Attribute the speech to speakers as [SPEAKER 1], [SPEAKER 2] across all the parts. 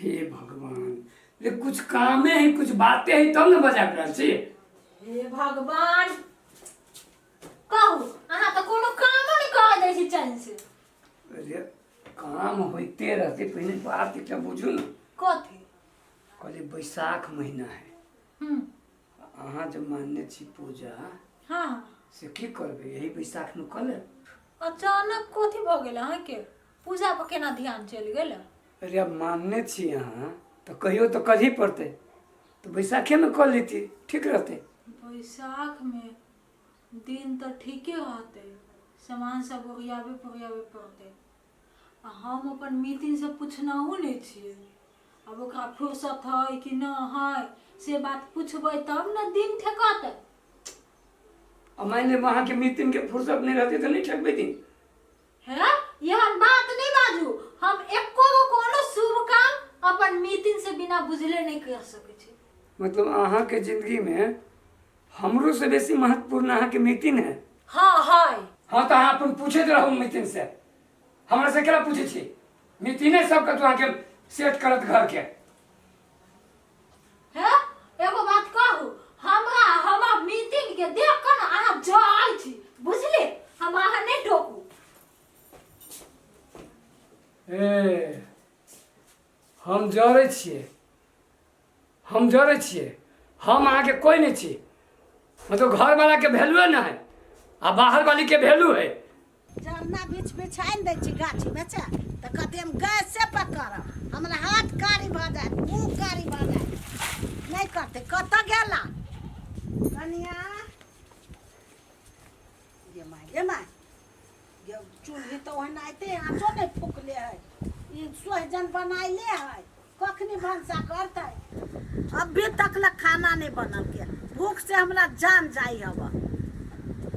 [SPEAKER 1] हे भगवान रे कुछ कामे है कुछ बातें है तब ने बजा रहल छी
[SPEAKER 2] हे भगवान कहू अहाँ तऽ कोनो कामो नहि करऽ दै छी चैन से
[SPEAKER 1] अरे काम होइते रहते पहिने बात एकटा बुझू ने
[SPEAKER 2] कथी
[SPEAKER 1] कहलिए बैसाख महीना है
[SPEAKER 2] हम्म
[SPEAKER 1] अहाँ जब मानने छी पूजा
[SPEAKER 2] हाँ
[SPEAKER 1] से की करबै यही बैसाख में कऽ लेब
[SPEAKER 2] अचानक कथी भऽ गेल अहाँके पूजा पर केना ध्यान चलि गेल
[SPEAKER 1] अरे आब मानने छी अहाँ तऽ कहियो तऽ करही पड़तै तऽ बैसाखेमे कऽ लेती ठीक रहतै
[SPEAKER 2] बैसाखमे दिन तऽ ठीके रहतै सामान सब ओरियाबे पोरियाबे पड़तै आ हम अपन मितिनसँ पुछनहुँ नहि छियै आब ओकरा फुर्सत हइ कि नहि हइ से बात पुछबै तब ने दिन ठेकतै
[SPEAKER 1] आ मानि लेब अहाँके मितिनके फुर्सत नहि रहतै तऽ नहि ठेकबै दिन
[SPEAKER 2] हे एहन बात नहि बाजू हम एको गो कोनो शुभ काम अपन मितिन से बिना बुझले नहि कर सकै छी
[SPEAKER 1] मतलब अहाँके जिंदगीमे हमरो से बेसी महत्वपूर्ण अहाँके मितिन है
[SPEAKER 2] हाँ है
[SPEAKER 1] हाँ तऽ अहाँ अपन पूछैत रहू मितिन से हमरा से केना पूछै छी मितिने सब कतौ अहाँके सेट करत घरके
[SPEAKER 2] हे एगो बात कहू हमरा हमर मीटिंग के देख कऽ ने अहाँ जरै छी बुझली हमरा अहाँ नहि टोकू
[SPEAKER 1] ए हम जरै छियै हम जरै छियै हम अहाँके कोइ नहि छी मतलब घरवालाके वैल्यूए नहि है आ बाहर वालीके वैल्यू है
[SPEAKER 3] जरना बिछ बिछानि दै छी गाछीमे छै तऽ कहतै हम गैसे पर करब हमरा हाथ कारी भऽ जायत मुँह कारी भऽ जायत नहि करतै कतऽ गेला कनिया गे माय गे माय गे चूल्ही तऽ ओहनाइते आँचो नहि फुकले है ई सोहजन बनाइले है कखनी भनसा करतै अभी तक ले खाना नहीं बनल के भूख से हमरा जान जाई हव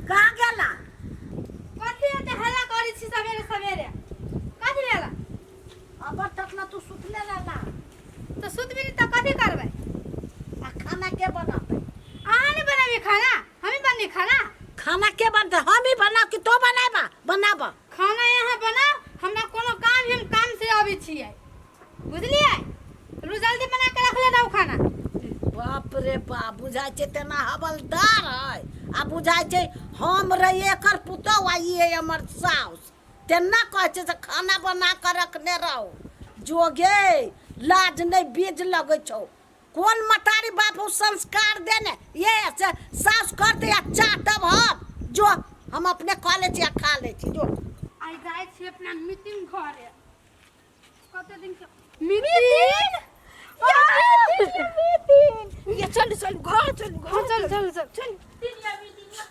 [SPEAKER 3] कहाँ गेला
[SPEAKER 4] कथी एते हल्ला करै छी सवेरे सवेरे कथी भेल
[SPEAKER 3] अब तक ले तू सुतले रहला
[SPEAKER 4] तऽ सुतबी नहि तऽ कथी करबै
[SPEAKER 3] आ खाना के बनतै
[SPEAKER 4] अहाँ नहि बनाबी खाना हमही बनी खाना
[SPEAKER 3] खाना के बनतै हम ही बनाब कि तो बनाबा बनाबा
[SPEAKER 4] खाना यहाँ बनाउ हमरा कोनो काम हम काम से अबै छियै बुझलियै चलू जल्दी बना के रख ले रहू खाना
[SPEAKER 3] बाप रे बाप बुझाइ छै तेना हवलदार है आ बुझाइ छै हम रहियै एकर पुतहु आ ई है हमर साउस तेना कहै छै से खाना बना कऽ रखने रहो जोगे लाज नहि बीज लगै छौ कोन मतारी बाप ओ संस्कार देने ये से साउस करते आ चाटब हम जो हम अपने कऽ लै छी आ खा लै छी जो
[SPEAKER 4] आइ जाइ छी अपना मीटिंग घरे कते दिन के मीटिंग
[SPEAKER 3] मीटिंग ये चल चल घर चल घर
[SPEAKER 4] चल चल चल चल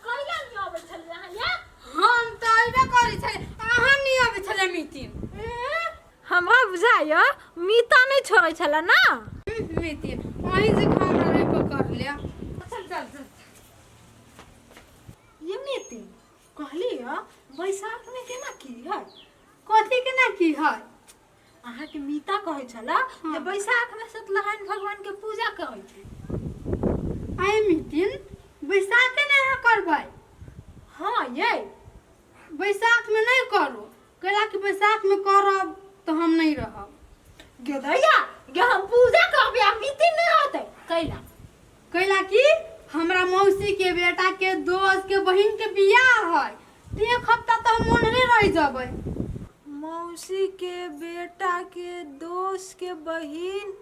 [SPEAKER 2] कहिया नहि अबै छलियै अहाँ या
[SPEAKER 4] हम तऽ अयबे करै छलियै अहाँ नहि अबै छलियै मीटिंग
[SPEAKER 2] हमरा बुझाइया मीता नहि छोड़ै छलै ने
[SPEAKER 4] मीटिंग अहीं जे हमरा नहि पकड़ ले चल चल चल
[SPEAKER 2] ये मीती कहली बैसाख में केना की है
[SPEAKER 4] कथी केना की है
[SPEAKER 2] अहाँके मीता कहै छला जे बैसाख में सत्यनारायण भगवान के पूजा करै छै
[SPEAKER 4] आइ मीटिंग बैसाखे ने अहाँ करबै
[SPEAKER 2] हाँ ये
[SPEAKER 4] बैसाखमे नहि करू कैला कि बैसाखमे करब तऽ हम नहि रहब
[SPEAKER 2] गे दैया गे हम पूजा करबै आ मीती नहि रहतै कैला
[SPEAKER 4] कैला कि हमरा मौसी के बेटा के दोस्त के बहिन के बियाह है तऽ एक हफ्ता तऽ हम ओन्हरे रहि जेबै
[SPEAKER 2] मौसी के बेटा के दोस्त के बहिन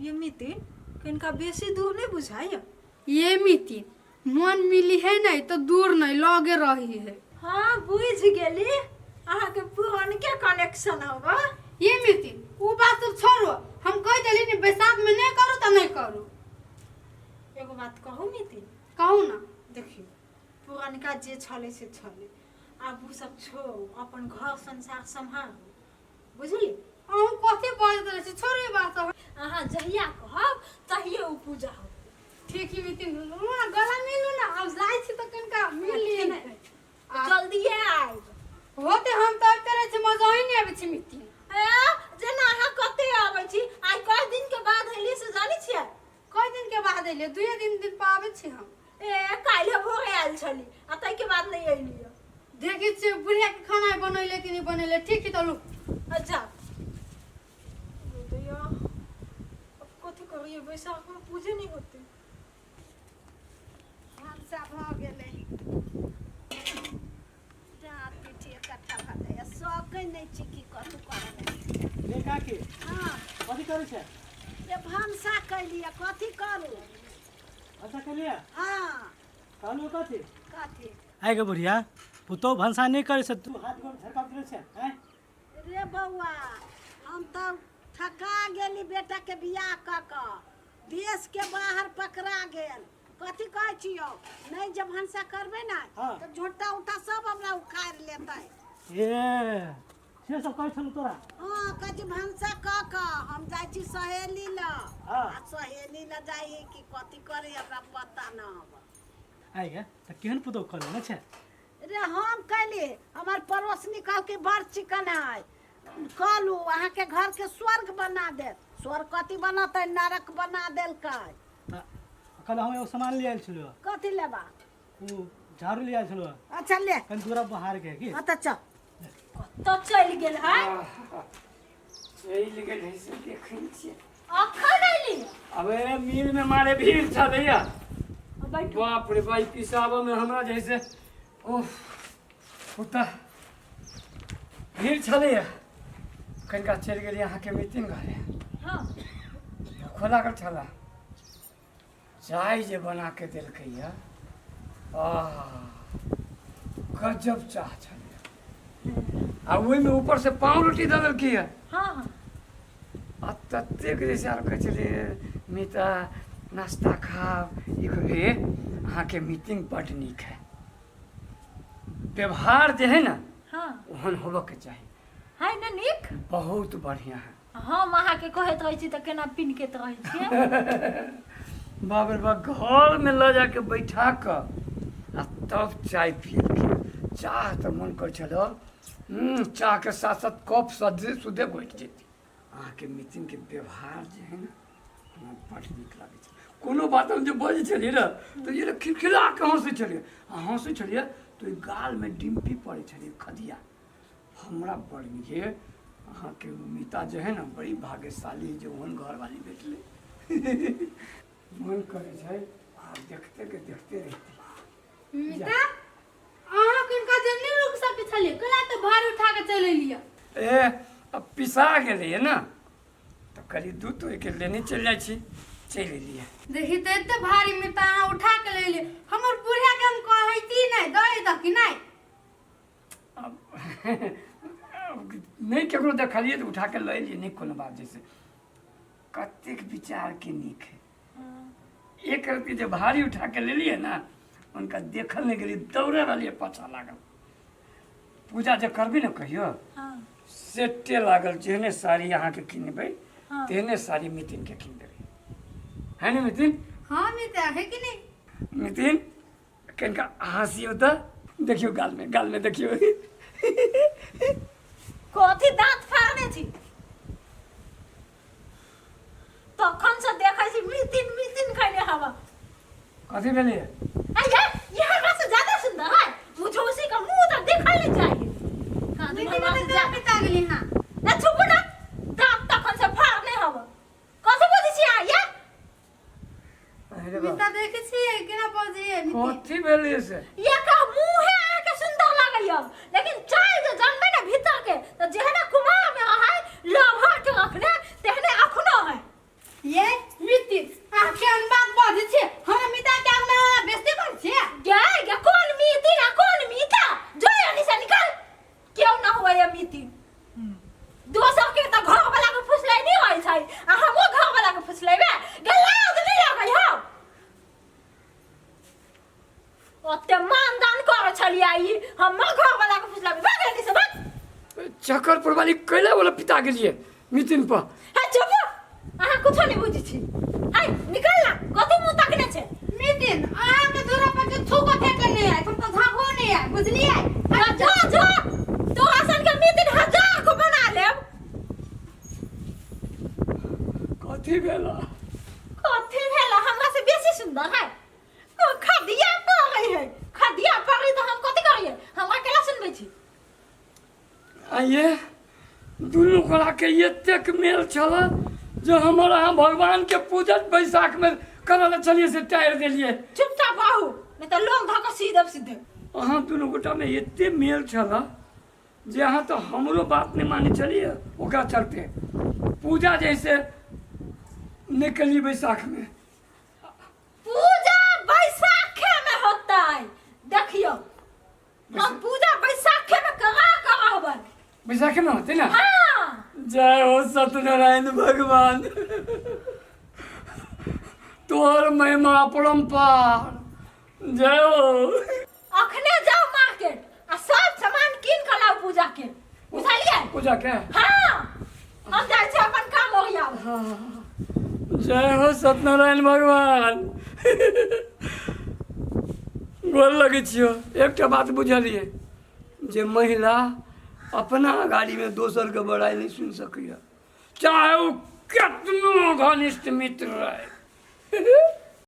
[SPEAKER 2] ये मितिन किनका बेसी दूर नहीं बुझाइया
[SPEAKER 4] ये मितिन मन मिली है नहीं तो दूर नहीं लगे रही है
[SPEAKER 2] हाँ बुझ गेली अहाँके पुरनके कनेक्शन हवा
[SPEAKER 4] ये मितिन उ बात सब छोड़ो हम कह देली ने बैसाख में नहीं करू तो नहीं करू
[SPEAKER 2] एगो बात कहू मितिन
[SPEAKER 4] कहू ना
[SPEAKER 2] देखियौ पुरनका जे छलै से छलै आब उ सब छोड़ू अपन घर संसार सम्हारू बुझली
[SPEAKER 4] अहूँ कथी बाजैत रहै छी छोड़ू ई बात सब
[SPEAKER 2] अहाँ जहिया कहब तहिये उ पूजा होत
[SPEAKER 4] ठीक है मितिन वहाँ गला मिलू ना आब जाइ छी तऽ कनिका मिल लिए ने
[SPEAKER 2] जल्दिए आयब
[SPEAKER 4] होते हम तऽ आबिते रहै छी मजा ही नहि आबै छै मितिन
[SPEAKER 2] ए, जेना अहाँ कते आबै छी आइ कए दिन के बाद एलियै से जानै छियै
[SPEAKER 4] कई दिन के बाद एलियै दुए दिन दिन पर आबै छी हम
[SPEAKER 2] ए काल्हि भोरे आयल छली आ ताहिके बाद नहि एलियै
[SPEAKER 4] देखै छियै बुढ़िया के खाना बनैले कि नहि बनैले ठीक है चलू
[SPEAKER 2] अच्छा होइए बैसाखमे पूजे नहि होतै।
[SPEAKER 3] भनसा भऽ गेलै, डाँर पीठी इकट्ठा भऽ जाइए, सकै नहि छी की कथू करबै।
[SPEAKER 5] रे काकी।
[SPEAKER 3] हँ।
[SPEAKER 5] कथी करै छै?
[SPEAKER 3] ये भनसा कैलियै, कथी करू?
[SPEAKER 5] भनसा केलियै?
[SPEAKER 3] हँ।
[SPEAKER 5] कहलहुँ कथी?
[SPEAKER 3] कथी?
[SPEAKER 5] आइ गे बुढ़िया, पुतोहु भनसा नहि करै छै, तू हाथ गोर झरकाबैत रहै छै आँय?
[SPEAKER 3] रे बौआ, हम तऽ ठका गेली बेटाके बियाह कऽ कऽ, देशके बाहर पकड़ा गेल। कथी कहै छियौ, नहि जे भनसा करबै ने
[SPEAKER 5] हाँ।
[SPEAKER 3] तऽ झोटा उटा सब हमरा उखाड़ि लेतै।
[SPEAKER 5] ए, से सब कहै छलहुँ तोरा?
[SPEAKER 3] हँ, कहै छी भनसा कऽ कऽ हम जाइ छी सहेली लग।
[SPEAKER 5] हाँ।
[SPEAKER 3] आ सहेली लग जाइ है कि कथी करै हमरा पता न हब।
[SPEAKER 5] आइ गे, तऽ केहन पुतोहु कहलहुँ ने छै?
[SPEAKER 3] रे हम कैली, हमर पड़ोसनी कहलकै बड़ चिकन है, कहलू अहाँके घरके स्वर्ग बना देत। स्वर्ग कथी बनतै, नरक बना देलकै।
[SPEAKER 5] तऽ कल हम एगो सामान ले आयल छलहुँ।
[SPEAKER 3] कथी लेबा?
[SPEAKER 5] ओ झाड़ू ले आयल छलहुँ।
[SPEAKER 3] अच्छा ले।
[SPEAKER 5] कनि दूरा बहार के की।
[SPEAKER 3] हाँ तऽ चल।
[SPEAKER 2] कतऽ चलि गेल है?
[SPEAKER 1] चलि गेल है से देखै छियै।
[SPEAKER 2] अखन अयली?
[SPEAKER 1] अबे मिल में मारे भीड़ छलैया।
[SPEAKER 2] बैठू।
[SPEAKER 1] बाप रे बाप, पिसाबऽ में हमरा जैसे ओह ओतऽ भीड़ छलैया। कनिका चलि गेलियै अहाँके मीटिंग घरे। भूखो लागल छलए, चाय जे बना के देलकैया, आह गजब चाह छलैया। आ ओहिमे ऊपर से पाव रोटी दऽ देलकैया।
[SPEAKER 2] हँ हँ
[SPEAKER 1] आ ततेक जे छै आर कहै छलियै मिता नाश्ता खाब ई हे, अहाँके मीटिंग बड्ड नीक है, व्यवहार जे है ने ओहन होबऽके चाही।
[SPEAKER 2] है ने नीक?
[SPEAKER 1] बहुत बढ़िया है।
[SPEAKER 2] हम अहाँके कहैत रहै छी तऽ केना पिनकैत रहै छियै।
[SPEAKER 1] बाप रे बाप, घरमे लऽ जाके बैठा कऽ आ तब चाय पियलखिन। चाह तऽ मन करै छल चाहके साथ साथ कप सदे सुधे घोटि जैती। अहाँके मीटिंगके व्यवहार जे है ने हमरा बड्ड नीक लागै छै। कोनो बात हम जे बजै छलियै ने तऽ ई खिलखिला कऽ हँसै छलियै, आ हँसै छलियै तऽ ओहि गालमे डिम्पी पड़ै छलियै खदिया। हमरा बड़ नीक हे, अहाँके मिता जे है ने बड़ी भाग्यशाली जे ओहन घरवाली भेटलै। मन करै छै आ देखते के देखते रहिती।
[SPEAKER 4] मिता, अहाँ किनका जे नहि रुक सकै छलियै, कला तऽ भार उठा के चलि एलियै।
[SPEAKER 1] ए अब पिसा गेलैए ने तऽ कहलियै दूध तोड़िके लेने चलि जाइ छी, चलि एलियै।
[SPEAKER 4] देखी तऽ एते भारी मिता अहाँ उठा के ले एलियै, हमर बुढ़िया के हम कहैती नहि दऽ दऽ कि नहि?
[SPEAKER 1] अब नहि ककरो देखलियै तऽ उठा के लऽ एलियै, नहि कोनो बात। जैसे कतेक विचारके नीक है, एक रत्ती जे भारी उठा के लेलियै ने, हुनका देखल नहि गेलियै, दौड़े रहलियै पाछा लागल। पूजा जे करबी ने कहियो सेटे लागल, जेहने साड़ी अहाँके किनबै तेहने साड़ी मितिनके कीन देबै, है ने मितिन?
[SPEAKER 4] हाँ मिता, है कि नहीं?
[SPEAKER 1] मितिन, कनिका हँसियौ तऽ देखियौ गालमे, गालमे देखियौ।
[SPEAKER 2] कथी दाँत फाड़ने छी? तखन से देखै छी मितिन मितिन खैने हवा।
[SPEAKER 1] कथी भेलै?
[SPEAKER 2] आ ये ये हमरा से ज्यादा सुंदर है, मुझे उसी का मुंह तो देखा नहीं चाहिए।
[SPEAKER 4] मितिन तऽ केना पिता गेली? हाँ।
[SPEAKER 2] ना चुप ना, दाँत तखन से फाड़ने हवा, कथी बुझै छी अहाँ ये?
[SPEAKER 1] अरे बाप।
[SPEAKER 4] मिता, देखै छियै केना बजैए मितिन?
[SPEAKER 1] कथी भेलै से?
[SPEAKER 2] ये का मुंह है अहाँके सुंदर लागैया, लेकिन चाय जे जानबै ने भीतर के तऽ जेहने कुमार में रहै लभर के रखने तेहने अखनो है।
[SPEAKER 4] ये मितिन, अहाँ केहन बात बजै छियै? हमरा मिता के आगमे अहाँ बेइज्जती करै छियै?
[SPEAKER 2] गे गे, कौन मीतिन आ कौन मीता? जो यानी से निकल, क्यों ना हुआ ये मीतिन? दोसर के तऽ घर वाला के फुसलै नहीं होइ छै आ हमो घर वाला के फुसलेबे गे? लाज नहीं लगै हौ? ओते मानदान करै छलियै, ई हमर घर वाला के फुसलाबे। भाग यानी से भाग।
[SPEAKER 1] चक्करपुर वाली कैला वाला पिता गेलियै मितिन पर?
[SPEAKER 2] हे चुप, अहाँ कुछो नहीं बुझै छी। हाय निकल ना, कथी मुँह तकने छै?
[SPEAKER 4] मितिन, अहाँके दूरा पर के थूको फेंके नहि आयत, हम तऽ झाँको नहि आयत, बुझलियै?
[SPEAKER 2] जा जा, तोरा सन के मितिन हजार को बना लेब।
[SPEAKER 1] कथी भेला?
[SPEAKER 2] कथी भेला? हमरा से बेसी सुंदर है, ओ खदिया पड़ै है, खदिया पड़ै तऽ हम कथी करियै? हमरा केला सुनबै छी?
[SPEAKER 1] आ ये दुनू गोरा के एतेक मेल छल जो हमर अहाँ भगवान के पूजा बैसाख में करऽ लए छलियै से टारि देलियै।
[SPEAKER 2] चुपचाप आउ, नहीं तो लोग धक्का सीधे सीधे।
[SPEAKER 1] अहाँ दुनू गोटामे एते मेल छलऽ जे अहाँ तऽ हमरो बात नहि मानै छलियै, ओकरा चलते पूजा जैसे नहि केलियै बैसाखमे।
[SPEAKER 2] पूजा बैसाखे में होता है, देखियो हम पूजा बैसाखे में करा कर रहबन।
[SPEAKER 1] बैसाखे में होते ना?
[SPEAKER 2] हाँ।
[SPEAKER 1] जय हो सत्यनारायण भगवान, तोहर महिमा अपरम्पार, जय हो।
[SPEAKER 2] अखने जाओ मार्केट आ सब सामान कीन के लाओ पूजा के, बुझलियै?
[SPEAKER 1] पूजा के?
[SPEAKER 2] हाँ, हम जाइ छी अपन काम ओरियाब।
[SPEAKER 1] जय हो सत्यनारायण भगवान, गोर लगै छियौ। एकटा बात बुझलियै जे महिला अपना गाड़ीमे दोसरके बड़ाइ नहि सुनि सकैए, चाहे ओ केतनो घनिष्ठ मित्र रहै।